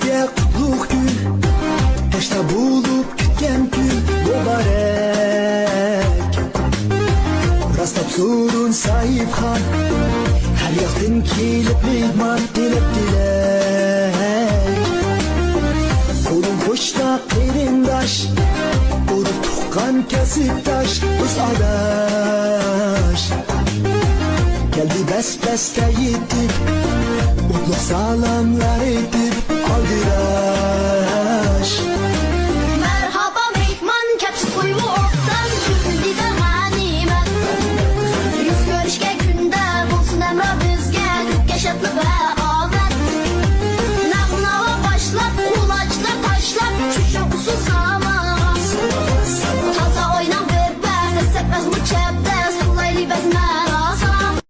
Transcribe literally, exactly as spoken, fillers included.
قۇتلۇق كۈن، تەشنا بولۇپ كۈتكەن كۈن مۇبارەك. راستلاپ سورۇن ساھىبخان، ھەر ياقتىن كېلىپ مېھمان، تىلەپ تىلەك. قولۇڭ قوشنا قېرىنداش، ئۇرۇق تۇغقان كەسىپداش، دوست ئاداش. كەلدى بەس-بەستە يېتىپ، ئوتلۇق سالاملار ئېيتىپ، ئالدىراش. مەرھابا مېھمان، كەپسىز ئۇيغۇ ئوبدان، كۈلدى دىلغا غەنىيمەت. يۈز كۆرۈشكەن كۈندە بولسۇن ھەمراھ بىزگە، كۆككە شادلىق ۋە ئامەت. ناغمىلار باشلاپ، قۇلاچلار تاشلاپ، چۈشۈڭ ئۇسسۇل ساماغا. تازا ئويناڭ بىر ۋەخت، سەپ ئەزمۇ چەپتە، سۇلايلى بەزمە.